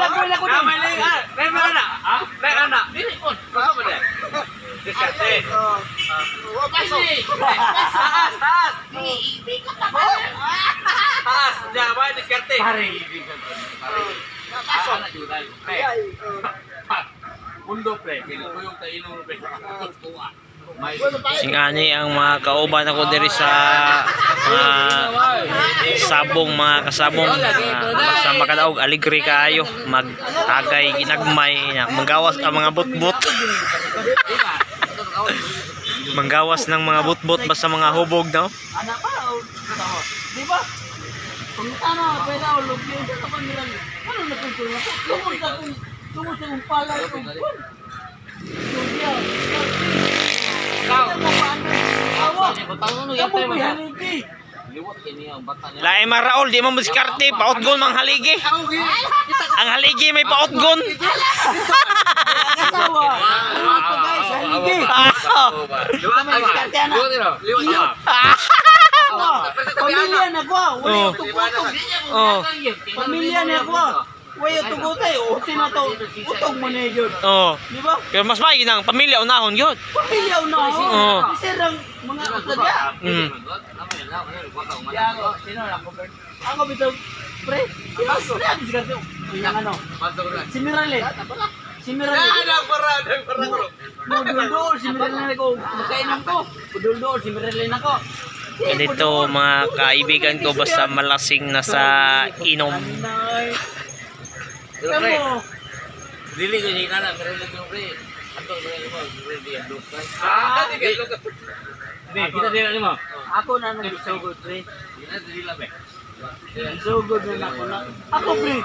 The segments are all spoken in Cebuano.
Wala ko Na din. may ling ah, may mana. Ah, may ana. Dili kon. Baka ba de? Diskarte. Taas, taas. Taas, diya ba diskarte. Pare. Pare. Pre. Mundo pre, kuyog ta inom pre. May Sing ani ang mga kauban ako diri sa mga sabong, mga kasabong. Basta makadaog, aligre kaayo, magtagay ginagmay na manggawas ang mga butbut. Manggawas ng mga butbut basta mga hubog, no? Anak pa, o, tao. Di ba? Pangutana, pwede ako, lugyan sa kapamiran. Ano na kung tulong ako? Tungkol sa kong palay kong kun. Lugyan. Kita mo paano? Awa. Kamu may haligi. Lain man Raul, di mo diskarte, pautgon mang haligi. Ang haligi may pautgon. Ang asawa. Ano pa guys, haligi. Ah! Sa may diskarte, anak. Liwat. Ah! Ano? Pamilya na ko. Wala Oh. yung tugutog. Oh. Pamilya na ko. Wala yung tugutay. Uti na to. Utog mo na yun. Oh. Di ba? Pero mas maigi ng pamilya unahon gyud. Pamilya na ako. Oo. Sir, ang mga usadya. Ako, sino lang ako? Ako bitaw, pre. Sino pre ang diskarte? Yung ano? Si Mirale. Si Mirale. Mudulduol si Mirale ko. Makainom ko. Mudulduol si Mirale na ko. Ganito mga kaibigan ko, basta malasing na sa inom. Kamu. Dili ko ni kana pero dili ko pre. Ato mo pre di ang look. Ah, di ka. Di kita dili mo. Ako na nag-isugod, pre. Kita dili la be. Isugod na ako na. Ako, pre.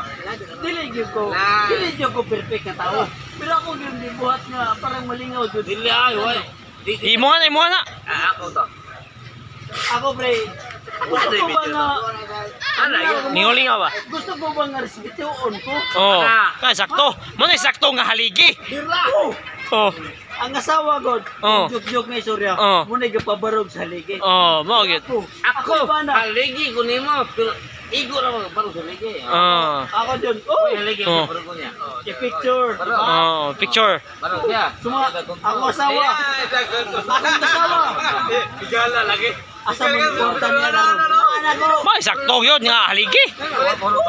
Dili gyud ko. Dili gyud ko perfect na tao. Pero ako gyud gibuhat nga parang malingaw jud. Dili ay way. Imo na, imo na. Ah, ako to. Ako, pre. Gusto ko ba nga Ana yun. Ningolingaw ba? Gusto ko ba nga respetuon ko? Oh. Ah, sakto. Mo na sakto nga haligi. Oh, Oh. ang asawa god, Oh. joke-joke nga istorya. Oh. Muna gapabarog sa haligi. Oh, mo gyud. Ako, Ako ba na? haligi ko nimo pero igo ra mo baro sa haligi. Oh. Ako dyan. Oh, Oy, haligi Oh. ko baro ko niya. i-picture. Oh, picture. Baro siya. Suma, ako asawa. Akong asawa. Bigala lagi. Asa mo kwarta niya na ron. Anak ko. May sakto gyud nga haligi.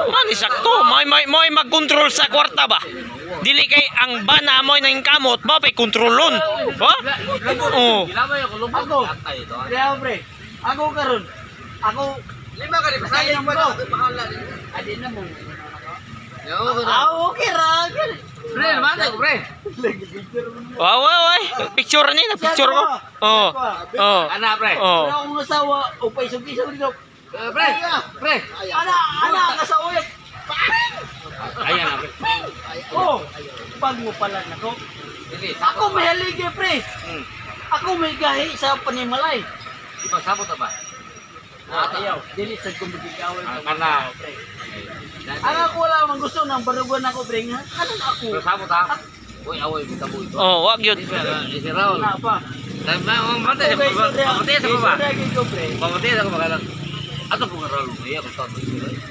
Man sakto, may magkontrol sa kwarta ba? Dili kay ang bana mo nang kamot, mo pay kontrolon. Ha? Oh. Gilamay ako lubog. Ako. Kaya pre, ako karon. Ako Lima ka di Sayang ko. Adi na mo. Ah, okay ra. Pre, mana ko pre? Lagi picture mo. Wow, wow, wow. Picture ni, na picture ko. Oh. Oh. Ana pre. Oh. Pero akong asawa, upay isog-isog dito. Eh, Pre, pre. Ana, ana, ang asawa yun. Ayan na pre. Oh, pag mo pala nako. Dili. Ako may haligi, pre. Ako may gahi sa panimalay. Di ba sabot ta ba? Ayaw, dili sad ko magigaway Ah, sa kana. pre. Ang ako wala man gusto nang barugan ako, pre. Nga, Kanan ako. Pero sabot ha. Uy, away kita mo ito. Oh, wag yun. Di si Raul. Wala pa. Mamatay Okay, sorry, ah. sa baba. Sorry, gyud ko, pre. Mamatay sa baba. Ato po nga Raul. Iya ko tato.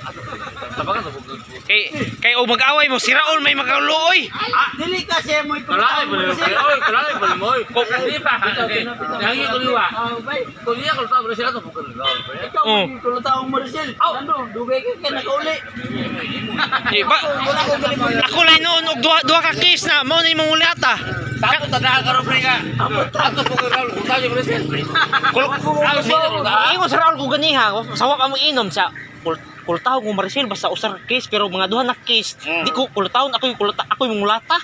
Ato po. Tabakan sa bugod. Kay kay og mag-away mo si Raul may magaluoy. Dili kasi mo Kalay mo. Oy, kalay mo mo. Di pa. Nangi ko liwa. Ah, bay. Kung niya ko tato sila ato po nga Raul. Ikaw, Oh. oh. taong Maricel. Ano, dugay ka kay nakauli. Di ba? Wala ko galing. Ako lang noon og duha duha ka case na mao na imong ulata. Takot na karon pre ka. Ato po nga Raul. Kung tayo mo rin. Kul Ingon sa Raul ko ganiha, sawa ka mo inom sa kultaw ko Maricel basta usar case pero mga duha na case. Di ko kultaon ako yung kulta ako yung mulata.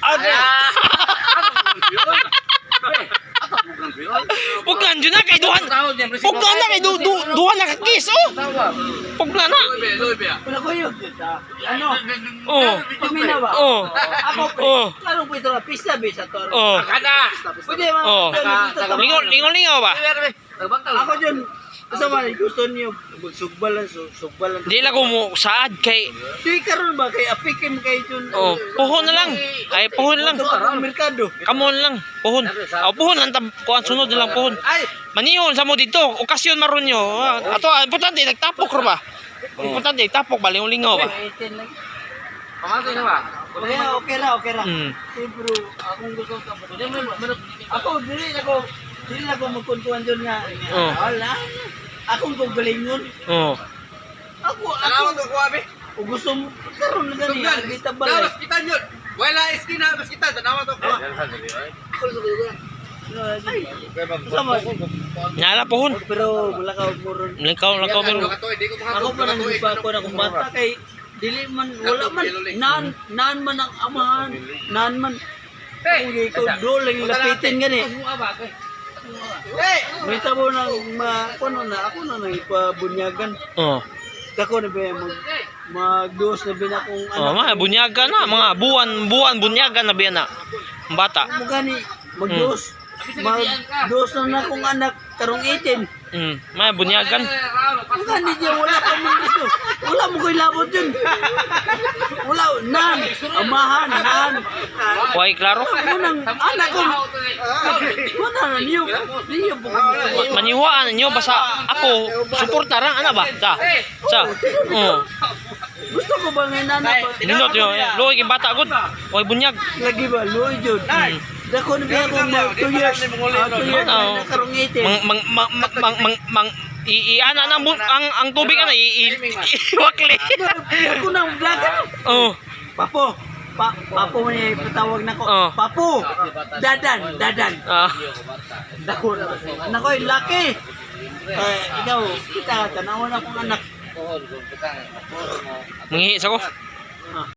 Pugnan jud na kay duha. Pugnan na kay duha na ka case oh. Pugnan na. Wala ko yun. Ano? Oh. Pamina ba? Oh. Ako, pre. Oh. Karong pito na, pista bisa to. Oh. Pwede man. Oh. Dito, Lingon lingon lingaw ba? Ako dyan, kasama gusto niyo sugbalan, sugbalan. Di lang ko mo saad kay Di karon ba kay apikim kay dyan. oh, puhon na lang. Ay puhon na lang. Ito ang merkado. Kamo na lang, puhon. Oh, puhon lang tab kuan sunod na lang puhon. Manihon sa mo dito, okasyon maron nyo. Ah, ato, ah, importante nagtapok ra ba? Importante nagtapok ba lingaw ba? 18 lang. Pamatay na ba? Okay, okay ra, okay ra. Eh, pero akong gusto ka ba? Ako dili ako magkuntuan doon nga. Oh. Wala. Akong gugalingon. Oh. Ako Tanawa ako to kuha be. o gusto mo karon na gani Tugdan. kita balay. Dawas kita yun. Wala iskina, mas kita tanawa to kuha. Ay, sama. Nyala pohon. Pero wala ka og moron. Likaw lakaw pero. Ako pa nang iba ko na kung bata kay dili man wala man naan naan man ang amahan, naan man kung ikaw do lang lapitin gani. Hey! May tabo na ma kuno na ako na nang ipabunyagan. Oh. Kako na ba magduos na bin akong Oh, anak. mga bunyaga na, mga buwan, buwan bunyaga na biyan na. Ang bata. Mo gani magduos. Magduos na na akong anak karong 18. Mga bunyagan. Mo gani diya wala pa man gusto. Wala mo ko'y labot yun. Wala nan amahan nan. Way klaro. Ako nang anak ko. Wala na niyo. Niyo po ko. Maniwaan ninyo basta ako suporta ra ana ba? Sa. Sa. Oh. Gusto ko ba nga nana ba? Nindot yo. Luoy kay bata gud. Way bunyag. Lagi ba luoy jud. Dako na biya akong mag 2 years. 2 years Oo. na karong 18. Mang mang mang mang mang, mang i, i ana na ang tubig ana i, i, iwakli. Ako nang vlog. Oh. Papo. Papo man yung patawag na ko. Oh. Papo. Dadan, dadan. Ah. Dako na. Anak ko, laki. Eh, ikaw, kita, tanawan akong anak. Manghihi sa ko. Ah.